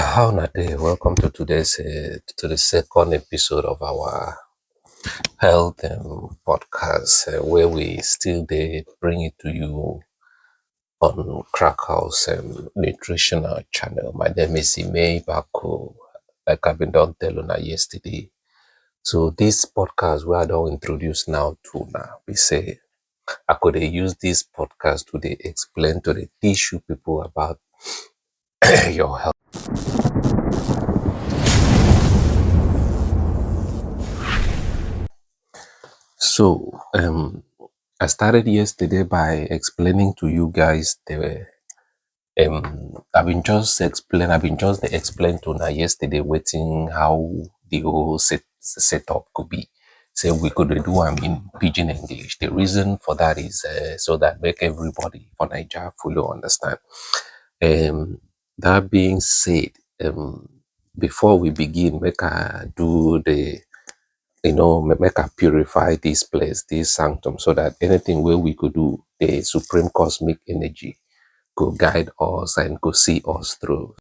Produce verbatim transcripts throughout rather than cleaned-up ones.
How na dey? Welcome to today's uh, to the second episode of our health um, podcast, uh, where we still dey bring it to you on Crack House um, Nutritional Channel. My name is Ime Ibako. Like I been don tell una yesterday. So this podcast wey I don introduce now to una be say I go dey use this podcast to dey explain, to dey teach you people about your health. So um I started yesterday by explaining to you guys the um I been just explain I been just dey explain to una yesterday wetin, how the whole set setup could be. Say we could do am in pidgin English. The reason for that is uh, so that make everybody for Naija follow understand. Um that being said, um before we begin, make I do the you know ma- make I purify this place, this sanctum, so that anything wey we go do, the supreme cosmic energy go guide us and go see us through.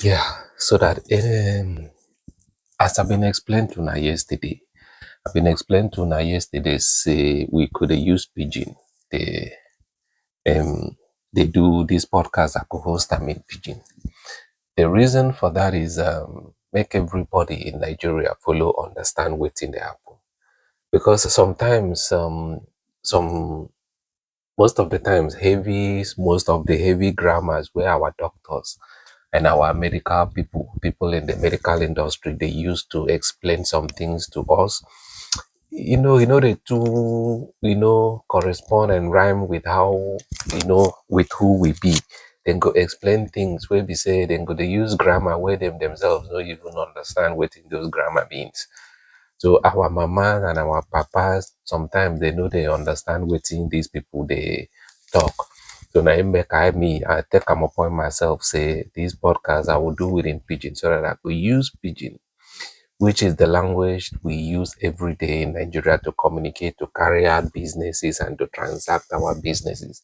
Yeah, so that um, as I been explained to una yesterday, I been explained to una yesterday say we could dey use pidgin dey um dey do this podcast. I could host am in pidgin. The reason for that is um make everybody in Nigeria follow understand wetin dey happen, because sometimes um some most of the times heavy most of the heavy grammars wey our doctors and our medical people, people in the medical industry, they use to explain some things to us, you know, you know, they too, you know, correspond and rhyme with how, you know, with who we be. Then go explain things where we say, then go they use grammar where them themselves don't even understand what in those grammar means. So our mamas and our papas, sometimes they know they understand wetin these people they talk. So na im make I me I take am upon myself say this podcast I will do it in pidgin, so that I could use pidgin, which is the language we use every day in Nigeria to communicate, to carry out businesses, and to transact our businesses.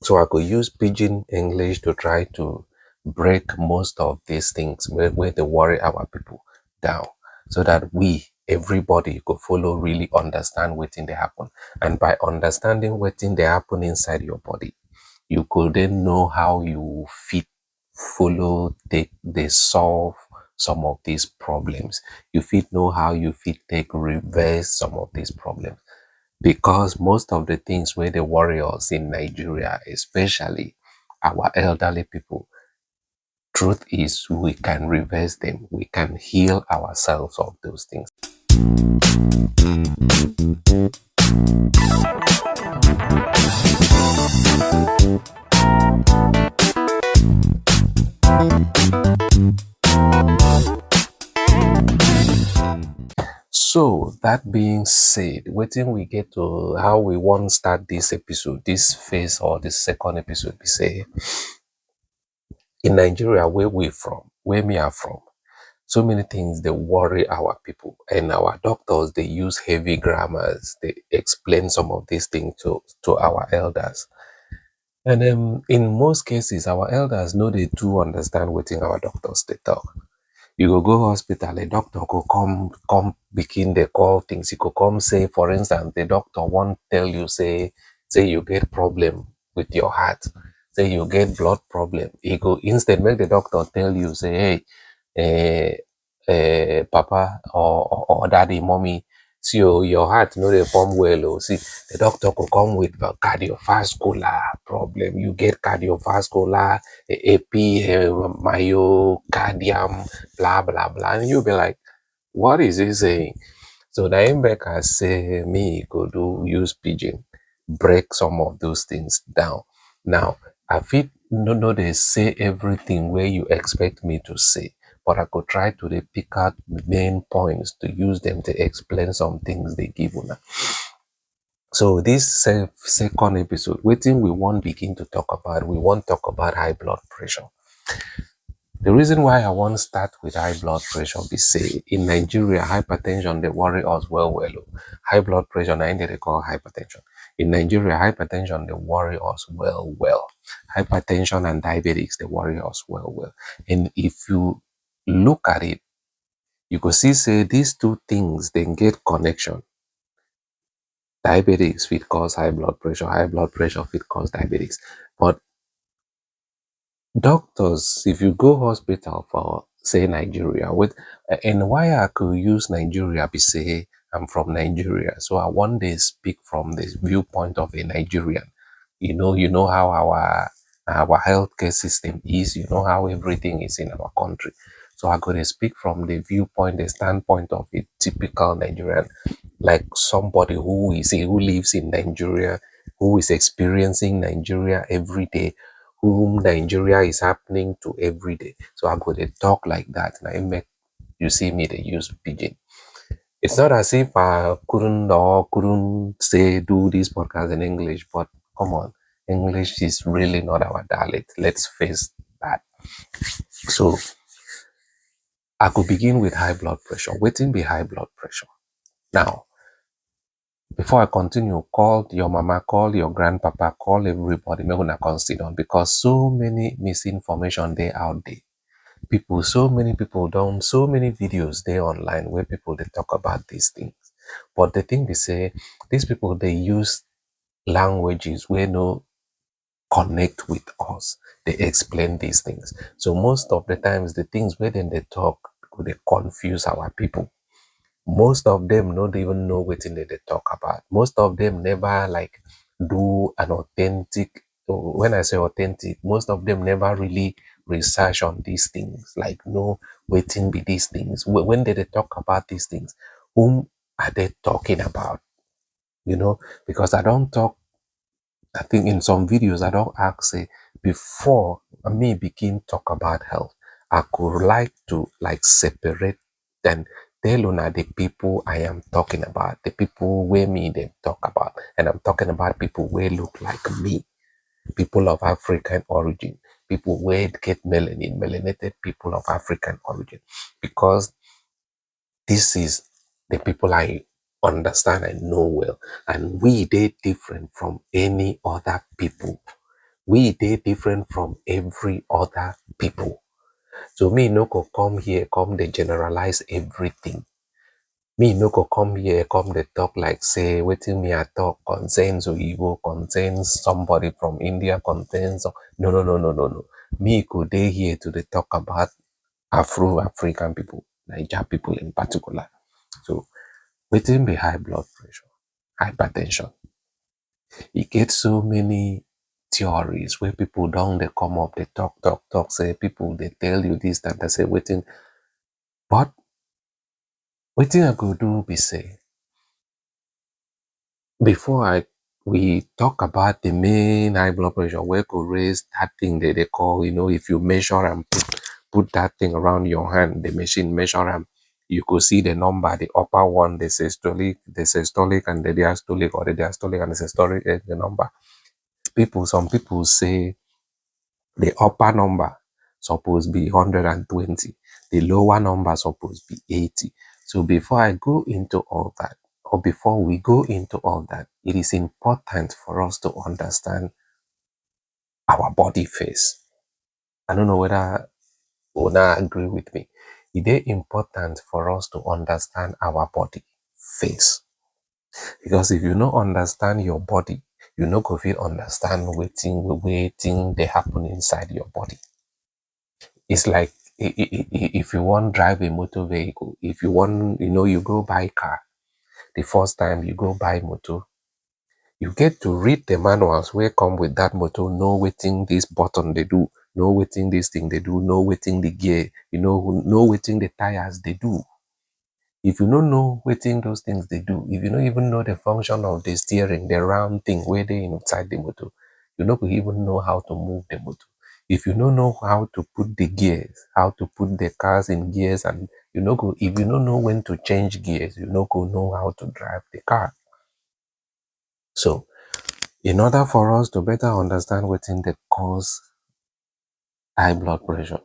So I could use pidgin English to try to break most of these things where, where they worry our people down, so that we, everybody, could follow really understand wetin dey happen. And by understanding wetin dey happen inside your body, you could then know how you fit follow take dey solve some of these problems. You fit know how you fit take reverse some of these problems, because most of the things where they worry us in Nigeria, especially our elderly people, truth is we can reverse them. We can heal ourselves of those things. So that being said, wetin we get to how we wan start this episode, this phase or this second episode, be say in Nigeria, where we from, where me are from, so many things they worry our people, and our doctors they use heavy grammars. They explain some of these things to to our elders. And um, in most cases, our elders know they too understand what our doctors they talk. You go go hospital, a doctor go come come begin they call things. He go come say, for instance, the doctor won't tell you say say you get problem with your heart, say you get blood problem. He go instead make the doctor tell you say, hey, eh, eh, papa or, or, or daddy, mommy, see, oh, your heart no dey pump well. Oh, see, the doctor go come with the cardiovascular problem. You get cardiovascular, eh, A P, eh, myocardium, blah blah blah, and you be like, what is he saying? So na im make I say me go do use pidgin break some of those things down. Now, I fit no no they say everything where you expect me to say, but I could try to dey pick out the main points to use them to explain some things they give una. So this se- second episode, wetin we won't begin to talk about, we won't talk about high blood pressure. The reason why I wan start with high blood pressure be say in Nigeria, hypertension dey worry us well well o. High blood pressure na im dey call hypertension. In Nigeria, hypertension dey worry us well well. Hypertension and diabetics dey worry us well well. And if you look at it, you go see say these two things dem get connection. Diabetics fit cause high blood pressure, high blood pressure fit cause diabetics. But doctors, if you go hospital for, say, Nigeria, with and why I could use Nigeria be say I'm from Nigeria, so I wan dey speak from the viewpoint of a Nigerian. You know, you know how our our healthcare system is, you know how everything is in our country. So I go dey speak from the viewpoint, the standpoint of a typical Nigerian, like somebody who is who lives in Nigeria, who is experiencing Nigeria every day, whom Nigeria is happening to every day. So I go dey talk like that. Na im make you see me dey use pidgin. It's not as if I couldn't or couldn't say do this podcast in English, but come on, English is really not our dialect. Let's face that. So I go begin with high blood pressure. Wetin be high blood pressure? Now, before I continue, call your mama, call your grandpapa, call everybody, make una come sit down, because so many misinformation dey out there. People, so many people don, so many videos dey online where people dey talk about these things. But the thing be say, these people dey use languages wey no connect with us, dey explain these things. So most of the times, the things wey dem dey talk go dey confuse our people. Most of them no dey even know wetin dem dey talk about. Most of them never, like, do an authentic, when I say authentic, most of them never really research on these things, like, know wetin be these things. Wh- When they dey talk about these things, whom are they talking about? You know, because I don talk, I think in some videos, I don ask say, before me begin talk about health, I could like to, like, separate and tell una the people I am talking about, the people wey me dem talk about. And I'm talking about people wey look like me, people of African origin, people wey get melanin, melanated people of African origin, because this is the people I understand and know well. And we dey different from any other people. We dey different from every other people. So me no go come here come dey generalize everything. Me no go come here come dey talk like say wetin me I talk concerns Oyibo, concerns somebody from India, concerns, no, no, no, no, no, no. Me go dey here to dey talk about Afro-African people, Naija people in particular. So wetin be high blood pressure, hypertension? E get so many theories wey people don dey come up, dey talk, talk, talk, say people dey tell you this, that, that, say wetin. But wetin I go do be say, before I we talk about the main high blood pressure wey go raise that thing that they call, you know, if you measure and put, put that thing around your hand, the machine measure am, you go see the number, the upper one, the systolic, the systolic and the diastolic, or the diastolic and the systolic, eh, the number. People, some people say the upper number suppose be hundred and twenty, the lower number suppose be eighty. So before I go into all that, or before we go into all that, it is important for us to understand our body first. I don't know whether una agree with me. E dey important for us to understand our body first. Because if you no understand your body, you no go fit understand wetin, wetin dey happen inside your body. It's like i- i- i- i- if you wan drive a motor vehicle, if you wan, you know, you go buy car, the first time you go buy motor, you get to read the manuals wey come with that motor, know wetin this button dey do, know wetin this thing dey do, know wetin the gear, you know, know wetin the tires dey do. If you no know wetin those things dey do, if you no even know the function of the steering, the round thing wey dey inside the motor, you no go even know how to move the motor. If you no know how to put the gears, how to put the cars in gears, and you no go, if you no know when to change gears, you no go know how to drive the car. So, in order for us to better understand wetin dey cause high blood pressure,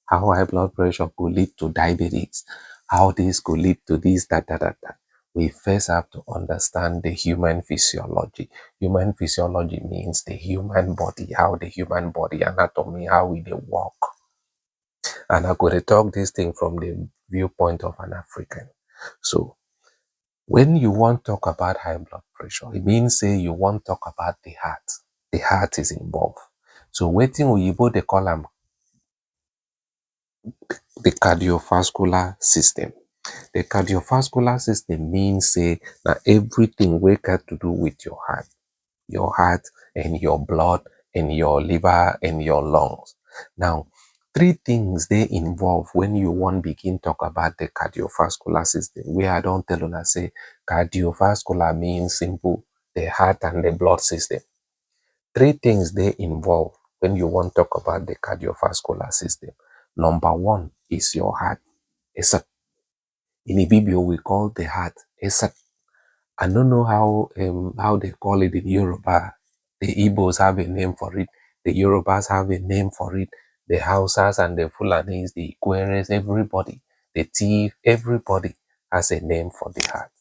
how high blood pressure could lead to diabetes, how this could lead to this, that, that, that, that. We first have to understand the human physiology. Human physiology means the human body, how the human body anatomy, how we dey work. And I go dey talk this thing from the viewpoint of an African. So when you wan talk about high blood pressure, e mean say you wan talk about the heart. The heart is involved. So wetin oyibo dey call am, the cardiovascular system. The cardiovascular system mean say na everything wey get to do with your heart, your heart and your blood and your liver and your lungs. Now, three things dey involved when you wan begin talk about the cardiovascular system, wey I don tell una say cardiovascular mean simple, the heart and the blood system. Three things dey involved when you wan talk about the cardiovascular system. Number one is your heart. Esa. In Ibibio, we call the heart esa. I don't know how, um, how they call it in Yoruba. The Igbos have a name for it. The Yorubas have a name for it. The Hausas and the Fulanis, the Ikweres, everybody, the Tiv, everybody has a name for the heart.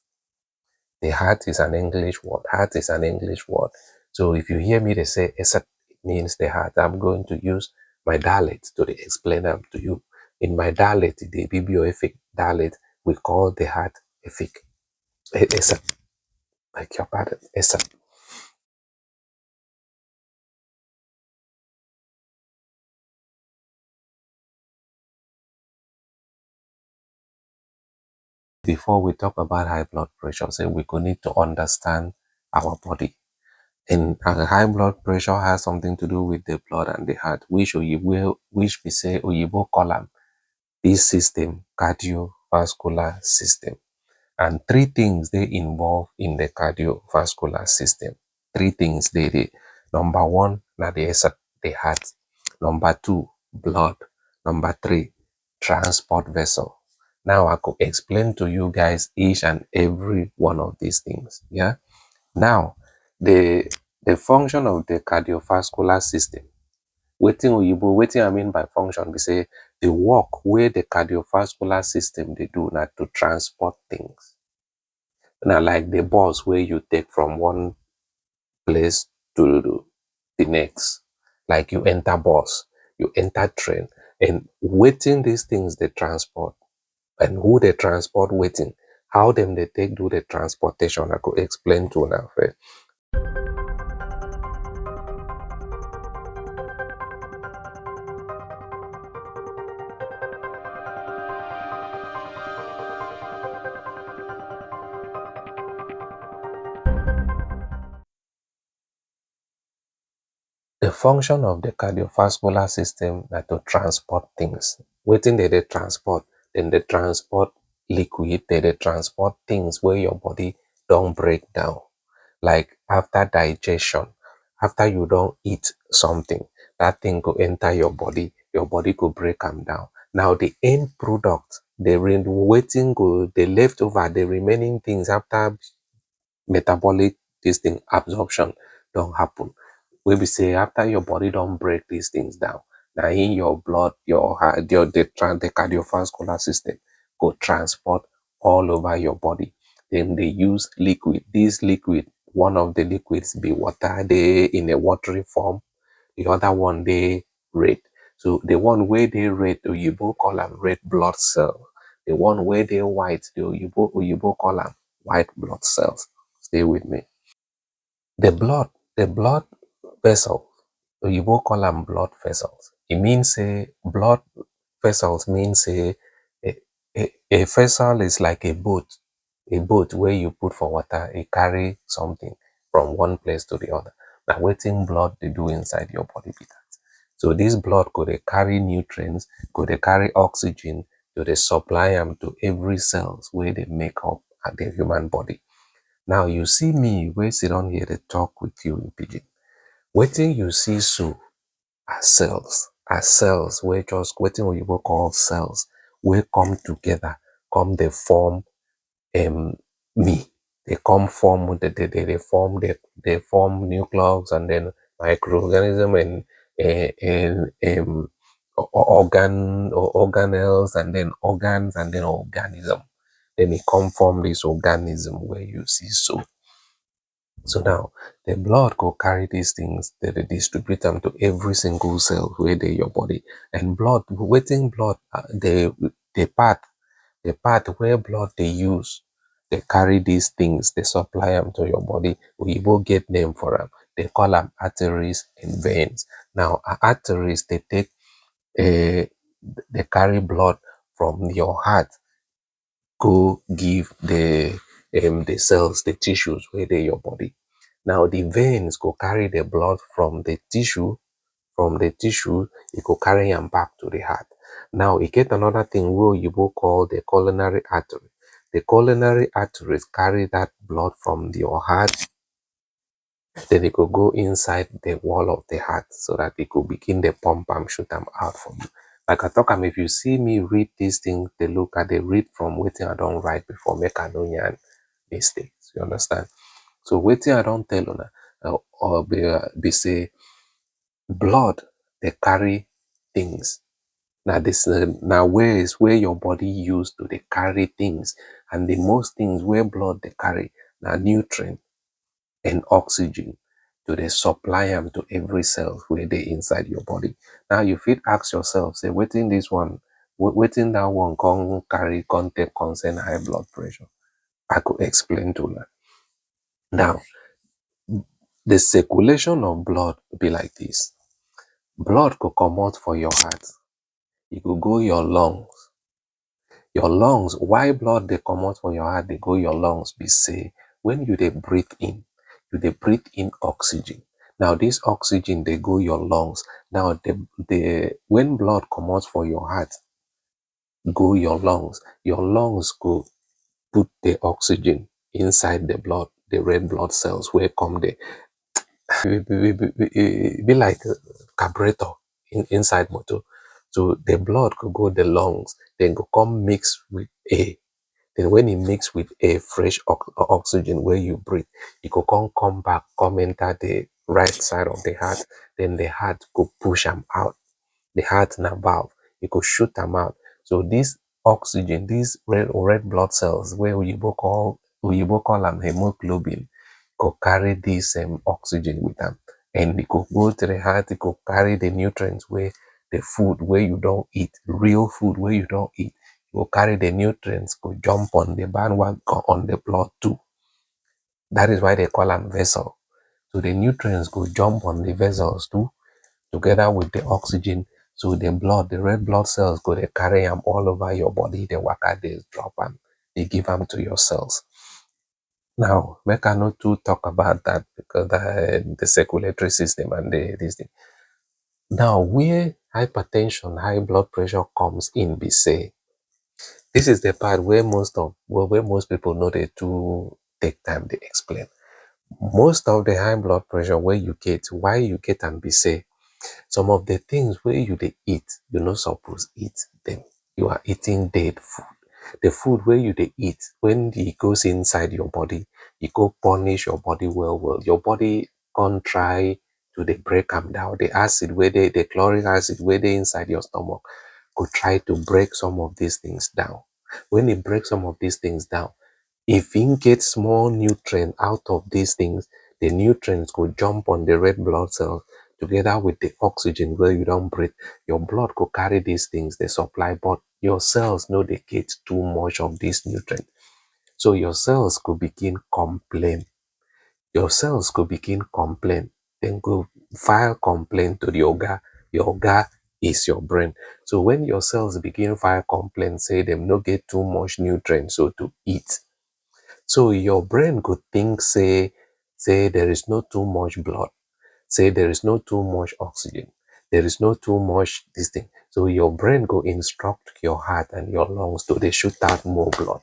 The heart is an English word. Heart is an English word. So if you hear me dey say esa, it means the heart. I'm going to use my dialect to dey explain am to you. In my dialect, the Ibibio Efik dialect, we call the heart Efik. E-, esa. Beg your pardon. Esa. Before we talk about high blood pressure, say we go need to understand our body. And, uh, high blood pressure has something to do with the blood and the heart, which oyibo, which we say oyibo call am this system, cardiovascular system. And three things dey involved in the cardiovascular system. Three things dey dey. Number one, na the esa-, the heart. Number two, blood. Number three, transport vessel. Now I go explain to you guys each and every one of these things. Yeah. Now, the, the function of the cardiovascular system. Wetin oyibo, wetin I mean by function be say the work wey the cardiovascular system dey do na to transport things. Na like the bus wey you take from one place to the next. Like you enter bus, you enter train, and wetin these things dey transport, and who dey transport wetin, how dem dey take do the transportation, I go explain to una first. The function of the cardiovascular system na to transport things. Wetin dem dey transport? Dem dey transport liquid, dem dey transport things wey your body don break down. Like after digestion, after you don eat something, that thing go enter your body, your body go break am down. Now the end product, the re-, wetin go, the leftover, the remaining things after metabolic, this thing, absorption don happen, wey be say after your body don break these things down, na in your blood, your heart, your, the tran-, the cardiovascular system go transport all over your body. Dem dey use liquid. This liquid, one of the liquids be water, dey in a watery form. The other one dey red. So the one wey dey red, oyibo call am red blood cell. The one wey dey white, the oyibo, oyibo call am white blood cells. Stay with me. The blood, the blood vessel, oyibo call am blood vessels. E mean say blood vessels mean say a, a, a vessel is like a boat, a boat wey you put for water, e carry something from one place to the other. Na wetin blood dey do inside your body be that. So this blood go dey carry nutrients, go dey carry oxygen, go dey supply am to every cells wey dey make up the human body. Now you see me wey sit down here dey talk with you in pidgin. Wetin you see so are cells, are cells wey just, wetin oyibo call cells, wey come together, come dey form, um, me. They come form, they, they, they, they form, they, they form nucleus and then microorganism and, eh, and, um, o-, organ or organelles, and then organs, and then organism. Then e come form this organism where you see so. So now, the blood go carry these things, they dey distribute them to every single cell where dey your body. And blood, waiting blood, uh, the the part, the part where blood they use, they carry these things, they supply them to your body. Oyibo get name for them. They call them arteries and veins. Now, a- arteries they take, uh, they carry blood from your heart go give the um, the cells, the tissues where they your body. Now the veins go carry the blood from the tissue, from the tissue, it go carry them back to the heart. Now e get another thing where you go call the coronary artery. The coronary arteries carry that blood from your heart, then it go go inside the wall of the heart so that it go begin the pump and shoot them out for you. Like I talk am, if you see me read this thing, they look at the read from wetin I don't write before, make I no yarn mistakes. You understand? So wetin I don't tell una, uh, or be, uh, be say blood they carry things. Now this uh, now where is where your body used to they carry things, and the most things where blood they carry now nutrient and oxygen to dey supply am to every cell wey dey inside your body. Now you fit ask yourself say, wetin this one, wetin that one come carry come take concern high blood pressure? I go explain to una. Now, the circulation of blood be like this. Blood go comot for your heart, e go go your lungs. Your lungs, why blood dey comot for your heart dey go your lungs be say when you dey breathe in, you dey breathe in oxygen. Now this oxygen dey go your lungs. Now the the when blood comot for your heart go your lungs, your lungs go put the oxygen inside the blood, the red blood cells wey come there. E be, be, be, be, e be like carburetor in, inside motor. So the blood could go the lungs, then go come mix with air. Then when it mix with air, fresh ox- oxygen where you breathe, it could come come back, come enter the right side of the heart. Then the heart go push am out. The heart na valve, it go shoot am out. So this oxygen, these red red blood cells, where oyibo call oyibo call am hemoglobin, go carry this um, oxygen with am, and it go go to the heart. It go carry the nutrients where the food where you don't eat, real food where you don't eat, go carry the nutrients, go jump on the bandwagon on the blood too. That is why they call am vessel. So the nutrients go jump on the vessels too, together with the oxygen. So the blood, the red blood cells go they carry am all over your body. They waka, they drop am, they give am to your cells. Now, make I not too talk about that because that, the circulatory system and the, this thing. Now, where hypertension, high blood pressure comes in, be say, this is the part where most of where, where most people know they too take time to explain. Most of the high blood pressure where you get, why you get and be say, some of the things where you they eat, you not suppose eat them. You are eating dead food. The food where you they eat, when it goes inside your body, it go punish your body well well. Your body can try to the break am down. The acid where they, the chloric acid where they inside your stomach, go try to break some of these things down. When it breaks some of these things down, if you get small nutrient out of these things, the nutrients go jump on the red blood cells together with the oxygen where you don't breathe. Your blood go carry these things, they supply, but your cells know they get too much of this nutrient. So your cells go begin complain. Your cells go begin complain. Then go file complaint to the oga. Your oga is your brain. So when your cells begin file complaint, say them no get too much nutrients so to eat. So your brain go think say say there is no too much blood, say there is no too much oxygen, there is no too much this thing. So your brain go instruct your heart and your lungs to they shoot out more blood.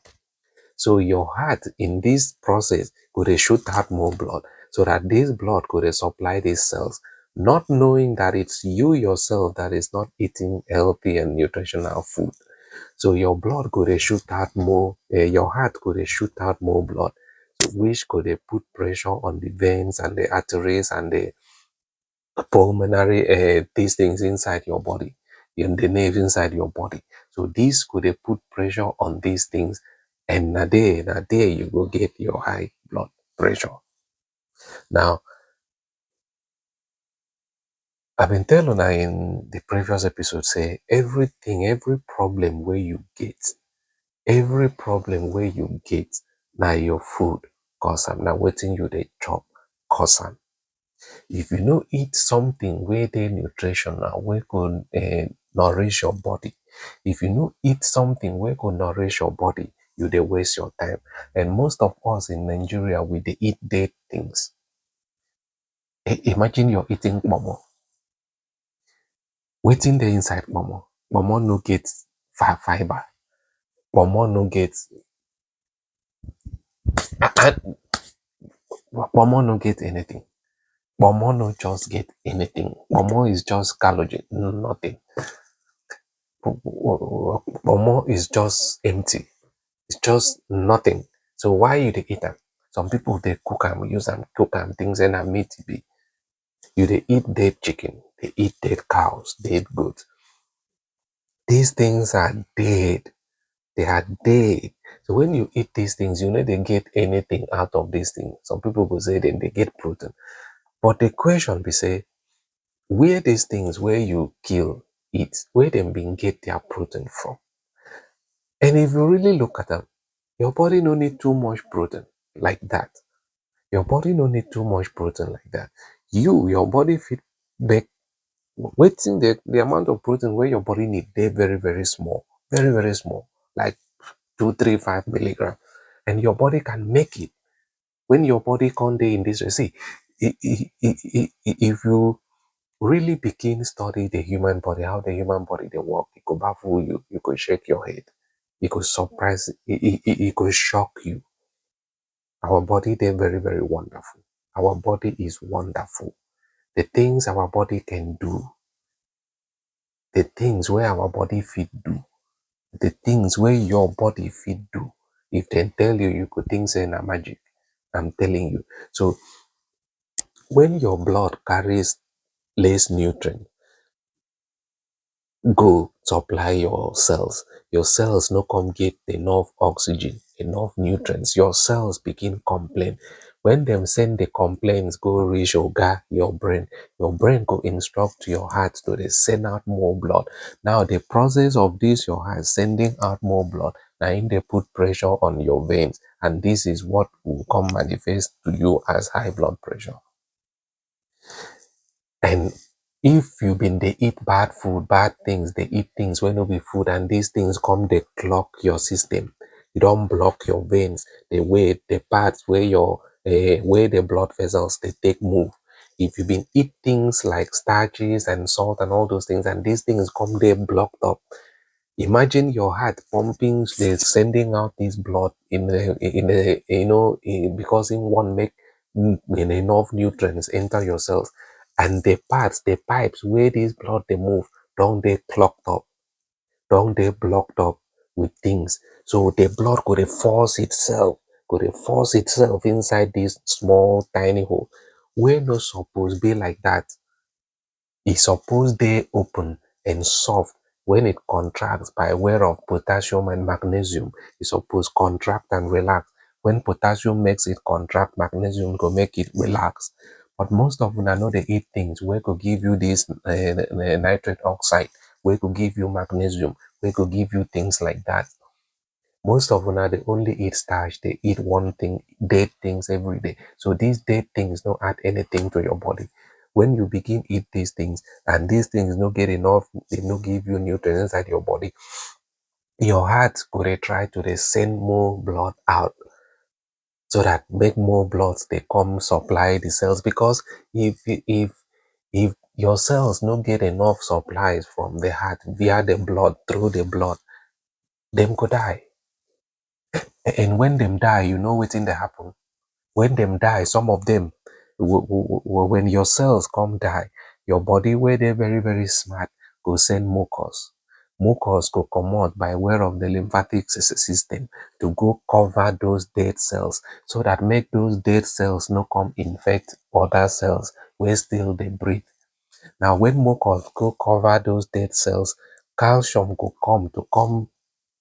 So your heart in this process go they shoot out more blood so that this blood go they supply these cells, not knowing that it's you yourself that is not eating healthy and nutritional food. So your blood go they shoot out more, uh, your heart go they shoot out more blood, so which go they put pressure on the veins and the arteries and the pulmonary uh, these things inside your body. in the nerve inside your body. So this could dey put pressure on these things, and na there, na there you go get your high blood pressure. Now, I been tell una in the previous episode say everything, every problem where you get, every problem where you get, na your food cause am, na wetin you dey chop cause am. If you no eat something wey dey nutritional, wey go uh, nourish your body, if you no eat something wey go nourish your body, you dey waste your time. And most of us in Nigeria, we dey eat dead things. I- imagine you're eating pomo. Wetin dey inside pomo? Pomo no get fi- fiber. Pomo no get I, I, pomo no get anything. Pomo no just get anything. Pomo is just collagen, nothing. Pomo is just empty. It's just nothing. So why you dey eat am? Some people dey cook am, use am cook am, things and na meat e be. You dey eat dead chicken, dey eat dead cows, dead goat. These things are dead. They are dead. So when you eat these things, you no dey get anything out of these things. Some people go say dem dey get protein. But the question be say, where these things where you kill, eat, where dem been get their protein from? And if you really look at am, your body no need too much protein like that. Your body no need too much protein like that. You, your body fit make wetin the, the amount of protein wey your body need dey very, very small, very, very small, like two, three, five milligram, and your body can make it. When your body come dey in this way, see, i- i- i- i- i- if you really begin study the human body, how the human body dey work, e go baffle you, you go shake your head, e go surprise, e e- e- e go shock you. Our body dey very, very wonderful. Our body is wonderful. The things our body can do, the things wey our body fit do, the things wey your body fit do, if dem tell you, you go think say na magic. I'm telling you. So when your blood carries less nutrient go supply your cells, your cells no come get enough oxygen, enough nutrients, your cells begin complain. When dem send the complaints go reach oga, your brain, your brain go instruct your heart to dey send out more blood. Now the process of this your heart sending out more blood, na im dey put pressure on your veins, and this is what will come manifest to you as high blood pressure. And if you been dey eat bad food, bad things, dey eat things wey no be food, and these things come dey clog your system, you don block your veins, the way, the parts where your uh, where the blood vessels dey take move. If you been eat things like starches and salt and all those things, and these things come dey blocked up, imagine your heart pumping, dey sending out this blood in a, in a, you know, in, because im wan make n- in enough nutrients enter your cells, and the parts, the pipes where this blood dey move don dey clogged up, don dey blocked up with things. So the blood go dey force itself, go dey force itself inside this small tiny hole wey no suppose be like that. E suppose dey open and soft. When it contracts by way of potassium and magnesium, e suppose contract and relax. When potassium makes it contract, magnesium go make it relax. But most of una no dey eat things wey go give you this uh, nitrate oxide, wey go give you magnesium, wey go give you things like that. Most of una dey only eat starch, dey eat one thing, dead things every day. So these dead things no add anything to your body. When you begin eat these things, and these things no get enough, they no give you nutrients inside your body, your heart go dey try to dey send more blood out, so that make more blood dey come supply the cells. Because if if if your cells no get enough supplies from the heart via the blood, through the blood, dem go die. And when dem die, you know wetin dey happen? When dem die, some of them, when your cells come die, your body, where they're very, very smart, go send mucus. Mucus go comot by way of the lymphatic system to go cover those dead cells, so that make those dead cells no come infect other cells wey still dey breathe. Now, when mucus go cover those dead cells, calcium go come to come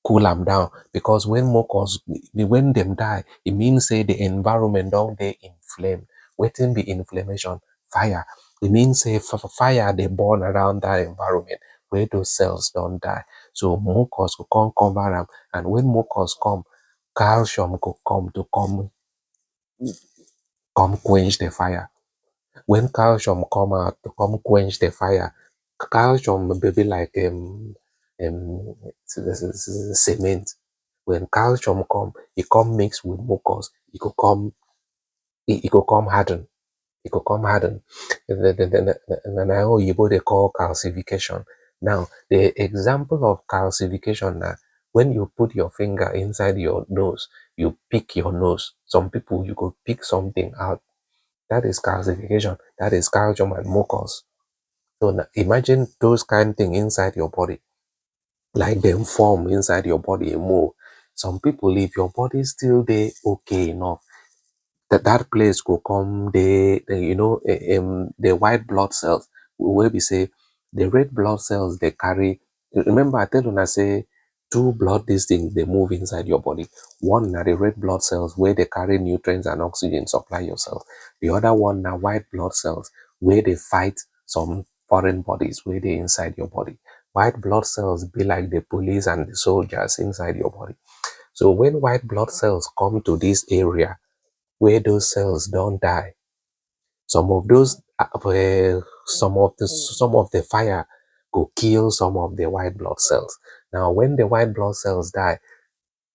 cool am down, because when mucus, when dem die, e mean say the environment don dey inflamed. Wetin be inflammation? Fire. E mean say fire dey burn around that environment where those cells don die. So mucus go come cover am, and when mucus come, calcium go come to come come quench the fire. When calcium come out to come quench the fire, calcium be be like um, um, cement. When calcium come, e come mix with mucus, e go come e, e go come harden. E go come harden. Na na oyibo dey call calcification. Now, the example of calcification na when you put your finger inside your nose, you pick your nose. Some people, you go pick something out. That is calcification. That is calcium and mucus. So now, imagine those kind thing inside your body, like dem form inside your body, e move. Some people, if your body still dey okay enough, that that place go come dey, eh, you know, eh, um, the white blood cells wey be say the red blood cells dey carry. Remember, I tell una say two blood, these things dey move inside your body. One na the red blood cells wey dey carry nutrients and oxygen supply yourself. The other one na white blood cells wey dey fight some foreign bodies wey dey inside your body. White blood cells be like the police and the soldiers inside your body. So when white blood cells come to this area where those cells don die, some of those uh, uh, some of the some of the fire go kill some of the white blood cells. Now, when the white blood cells die,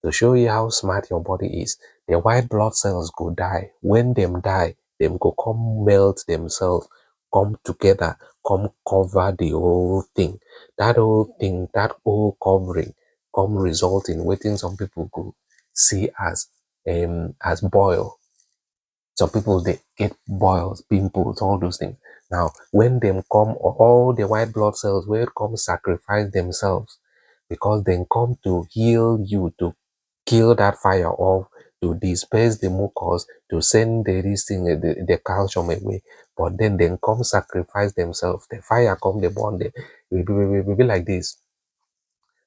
to show you how smart your body is, the white blood cells go die. When dem die, dem go come melt themselves, come together, come cover the whole thing. That whole thing, that whole covering, come result in wetin some people go see as um as boil. Some people dey get boils, pimples, all those things. Now, when dem come, all the white blood cells wey come sacrifice themselves, because dem come to heal you, to kill that fire off, to disperse the mucus, to send the this thing, eh, the, the calcium away. But then dem come sacrifice themselves. The fire come dey burn them. E be, be, be, be like this.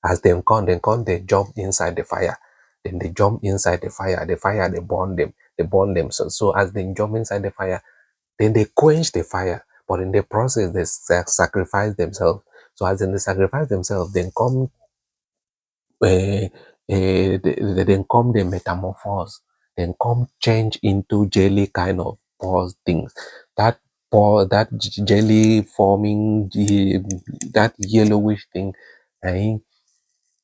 As dem come, dem come dey jump inside the fire. Dem dey jump inside the fire. The fire dey burn them, dey burn them. So, so as dem jump inside the fire, then they quench the fire. But in the process, they sa- sacrifice themselves. So as dem dey sacrifice themselves, dem come uh, uh, they, they then come dey metamorphose, then come change into jelly kind of pus things. That pus, that j- jelly forming, ye- that yellowish thing, eh,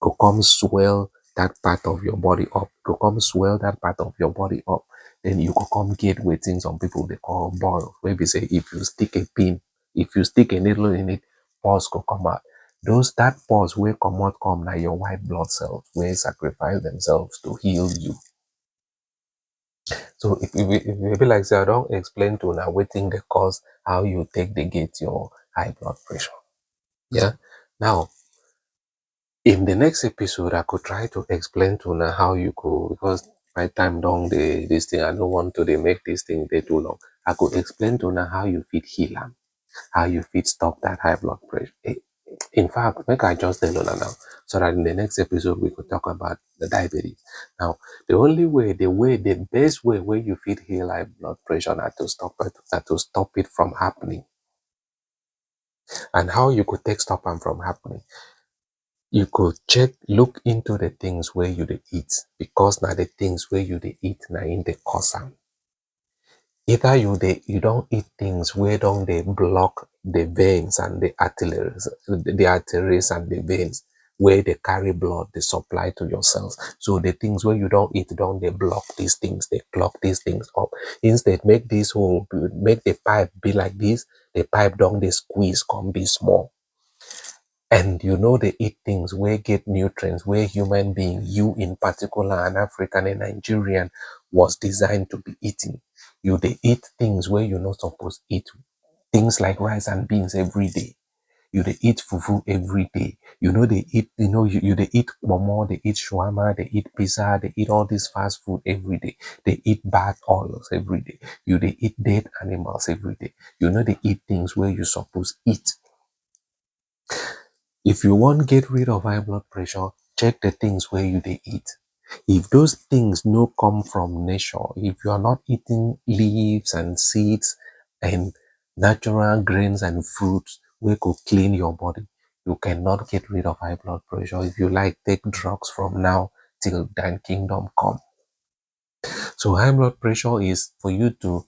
go come swell that part of your body up. Go come swell that part of your body up. Then you go come get wetin some people dey call boil. Wey be say if you stick a pin, if you stick a needle in it, pus go come out. Those, that pus wey comot come na your white blood cells wey sacrifice themselves to heal you. So if e be, if e be like say I don explain to una wetin dey cause how you take dey get your high blood pressure. Yeah. Now, in the next episode, I could try to explain to una how you go, because my time don dey this thing. I no want to dey make this thing dey too long. I could explain to una how you fit heal am, how you fit stop that high blood pressure. Eh, in fact, make I just tell una now, so that in the next episode we could talk about the diabetes. Now, the only way, the way, the best way where you fit heal high blood pressure na to stop it, na to stop it from happening. And how you could take stop am from happening? You could check, look into the things where you dey eat, because na the things where you dey eat na in dey cause am. Either you dey, you don eat things where don dey block the veins and the arteries, the arteries and the veins where they carry blood, they supply to your cells. So the things where you don't eat, don't they block these things, they clog these things up. Instead, make this hole, make the pipe be like this, the pipe don't they squeeze, come be small. And you know they eat things where get nutrients, where human being, you in particular, an African, a Nigerian, was designed to be eating. You they eat things where you're not supposed to eat. Things like rice and beans every day. You dey eat fufu every day. You know, they eat, you know, you, you they eat pomo, they eat shawarma, they eat pizza, they eat all this fast food every day. They eat bad oils every day. You they eat dead animals every day. You know, they eat things where you supposed eat. If you want get rid of high blood pressure, check the things where you they eat. If those things no come from nature, if you are not eating leaves and seeds and natural grains and fruits, we could clean your body. You cannot get rid of high blood pressure. If you like, take drugs from now till thine kingdom come. So high blood pressure is for you to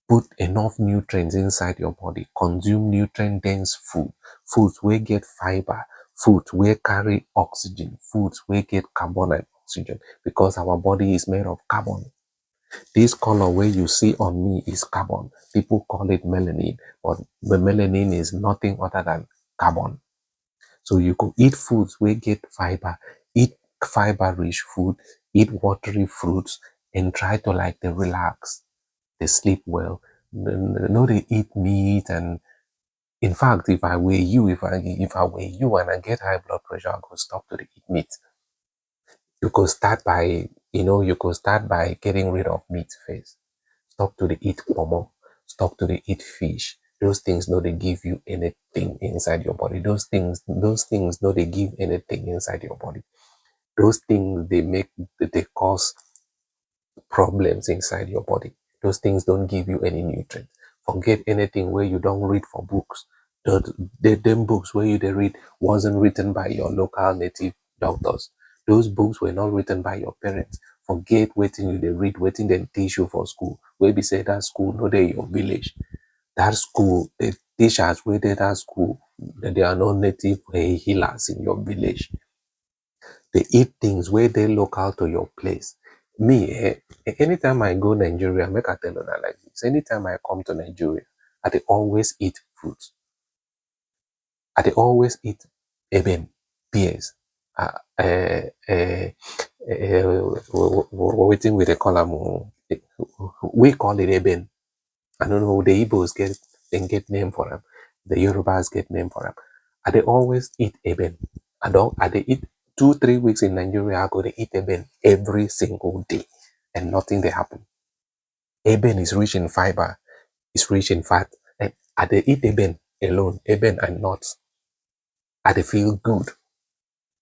put enough nutrients inside your body, consume nutrient dense food, foods where get fiber, foods where carry oxygen, foods where get carbon and oxygen, because our body is made of carbon. This color where you see on me is carbon. People call it melanin, but the melanin is nothing other than carbon. So you go eat foods where get fiber, eat fiber rich food, eat watery fruits, and try to like the relax, they sleep well. No, they eat meat. And in fact, if I were you, if I if I were you and I get high blood pressure, I go stop to the eat meat. You go start by, you know, you go start by getting rid of meat first. Stop to the eat pomo. Stop to the eat fish. Those things no they give you anything inside your body. Those things, those things no they give anything inside your body. Those things they make they cause problems inside your body. Those things don't give you any nutrient. Forget anything where you don't read for books. The, the them books where you they read wasn't written by your local native doctors. Those books were not written by your parents. Forget waiting you they read, waiting them teach you for school. Where be say that school, no they your village. That school, the teachers where they that school, they are not native eh, healers in your village. They eat things where they local to your place. Me, eh, anytime I go Nigeria, make I tell you like this. Anytime I come to Nigeria, I they always eat fruit. I they always eat eben, pears. Uh, uh, uh, uh, waiting with the column. We call it eben. I don't know, the Igbos get then get name for them. The Yorubas get name for them. I they always eat eben. I don't I they eat two, three weeks in Nigeria, I go to eat eben every single day. And nothing they happen. Eben is rich in fiber, it's rich in fat. And I they eat eben alone, eben and nuts. I they feel good.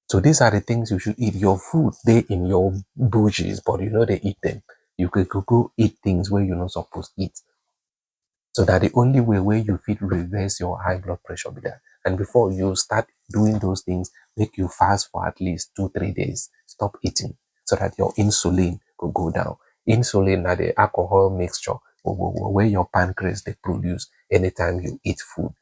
So these are the things you should eat. Your food, they in your bushes, but you know they eat them. You could go, go eat things where you're not supposed to eat. So that the only way where you fit reverse your high blood pressure be that. And before you start doing those things, make you fast for at least two, three days. Stop eating so that your insulin could go down. Insulin are the alcohol mixture where your pancreas they produce anytime you eat food.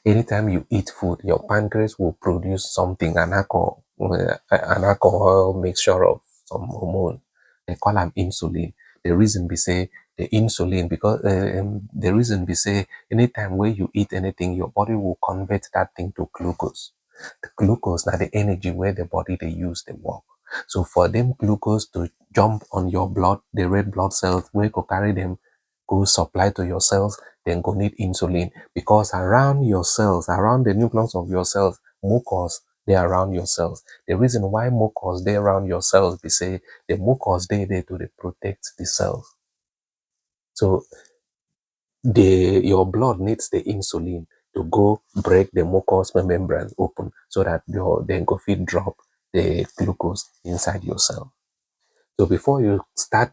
Anytime you eat food, your pancreas will produce something, an alcohol, uh, an alcohol mixture of some hormone. They call them insulin. The reason be say the insulin because uh, um, the reason be say anytime where you eat anything, your body will convert that thing to glucose. The glucose now the energy where the body they use the work. So for them glucose to jump on your blood, the red blood cells where go carry them go supply to your cells, then go need insulin because around your cells, around the nucleus of your cells, mucus they around your cells. The reason why mucus they around your cells be say the mucus they there to the protect the cells. So the your blood needs the insulin to go break the mucous membrane open so that your then go feed drop the glucose inside your cell. So before you start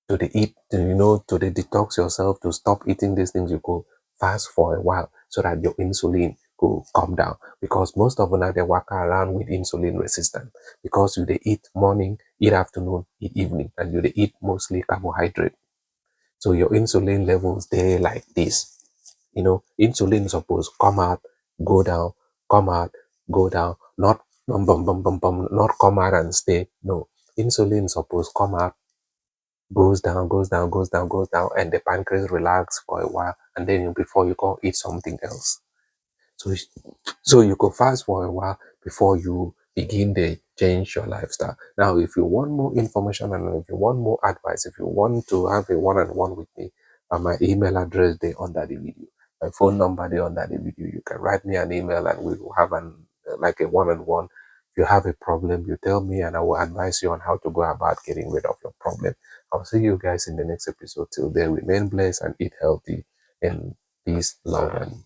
to the eat, to, you know, to the detox yourself, to stop eating these things, you go fast for a while so that your insulin go come down. Because most of them they walk around with insulin resistance because you they eat morning, eat afternoon, eat evening, and you they eat mostly carbohydrate. So your insulin levels they like this. You know, insulin suppose come out, go down, come out, go down, not bum bum bum bum bum, not come out and stay. No, insulin suppose come out, goes down, goes down, goes down, goes down, and the pancreas relax for a while, and then you, before you go eat something else. So, so you go fast for a while before you begin to change your lifestyle. Now, if you want more information and if you want more advice, if you want to have a one-on-one with me, uh, my email address they under the video. My phone number they under the video. You can write me an email and we will have an like a one-on-one. If you have a problem, you tell me and I will advise you on how to go about getting rid of your problem. I'll see you guys in the next episode. Till then, remain blessed and eat healthy. And peace, love, and